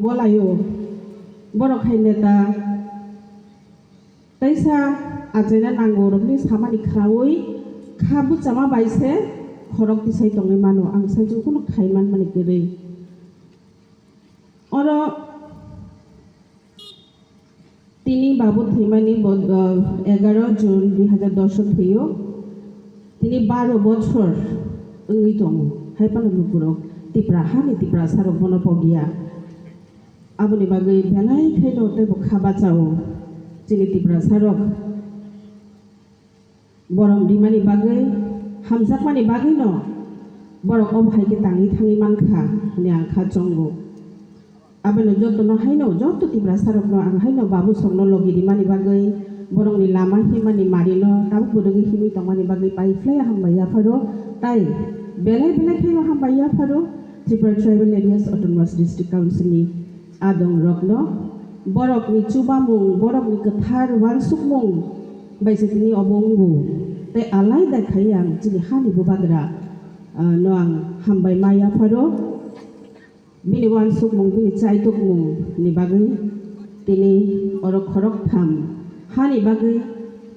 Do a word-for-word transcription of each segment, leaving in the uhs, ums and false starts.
bolaio. Borok hai neta teisa achaina nango rokni samani khnaui kha bwchama bai se khorok tisai tongwi mano, ang saichung kunu khai manmani kwrwi. Oro tini babu thwimani bo, uh, egaroh June dui hazar dos o thwio. Tini baro bochor wngwi tongo. Hai phano lukurok Tipra hani Tiprasa rok bono pogya. Aboni bagwi belai kheno teibo kha bachao chini Tiprasa rok. Borom rimani bagwi, hamjakmani bagwino borok obo hai khe tangwi thangwi mankha hwnwi ang kha chongo. Abono jotono haino, joto Tiprasarokno ang haino babu songno logi rimani bagwi, borokni lama himani marino tabuk bwrwgwi himwi tongmani bagwi pai phlai hambai yapharo, tai belai belai kheno hambai yapharo Tripura Tribal Areas Autonomous District Council ni adong rokno, borokni chubamung, borokni kwthar uansukmung bai se tini obo wngo. Tei alai dai khai ang chini hani bubagra, ah, no ang hambai ma yapharo. Bini uansukmung, bini chaitukmung ni bagwi tini oro khoroktham hani bagwi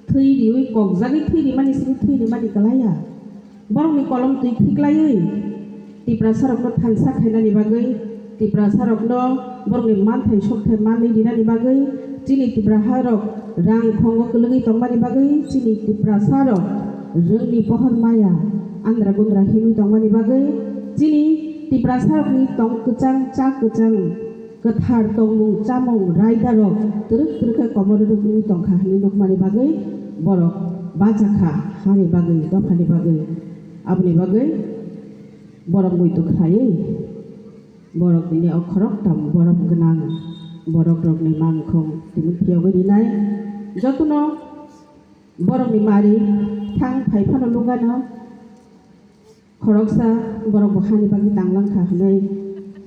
thwi riwi kokjagwi thwi rimani simi thwi rimani kwlaiya. Borokni kolom twi khiklaiwi Tiprasarokno thansa khainani bagwi, Tiprasarokno borokni manthai sokthai manwi rinani bagwi, chini Tiprasarok rang khongo kwlwgwi tongmani bagwi, chini Tiprasarok rwngni pohor maya andra gundra himwi tongmani bagwi, chini Tiprasarokni tong kwchang cha kwchang kwthar tongmung chamung raidarok twrwk twrwk khe komorwi rwgwi tongkha hwnwi nukmani bagwi borok bachakha hani bagwi, dophani bagwi. Aboni bagwi borok muitu khlaiwi borok bini o khoroktham borom gwnang borok rokni mangkhong tini phiyogwi rinai. Jotono borokni mari thang phai phano lugano. Khoroksa borok bo hani bagwi tanglang kha hwnwi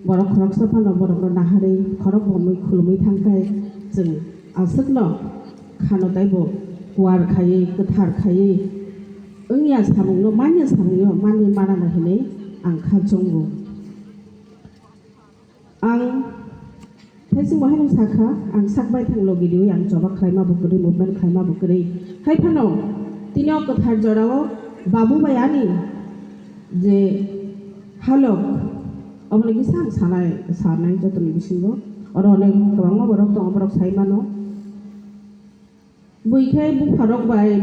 borok khoroksa phano borokno naharwi khorok bomwi khulumwi thang khe chwng aswkno khano taibo kuar khaiwi kwthar khaiwi wngya samungno manya samungno manwi manana hwnwi ang kha chongo. Ang thaichwng bo haino sakha, ang sak baithang logi riwi ang choba khlaima bo kwrwi, movement khlaima bo kwrwi. Hai phano tini o kwthar jorao babu bai ani je halok, oboni kisa ang sanai, sanai jotoni bisingo. Oro onek kwbangma borok tongo, borok sai mano. Bui khe bupharok bai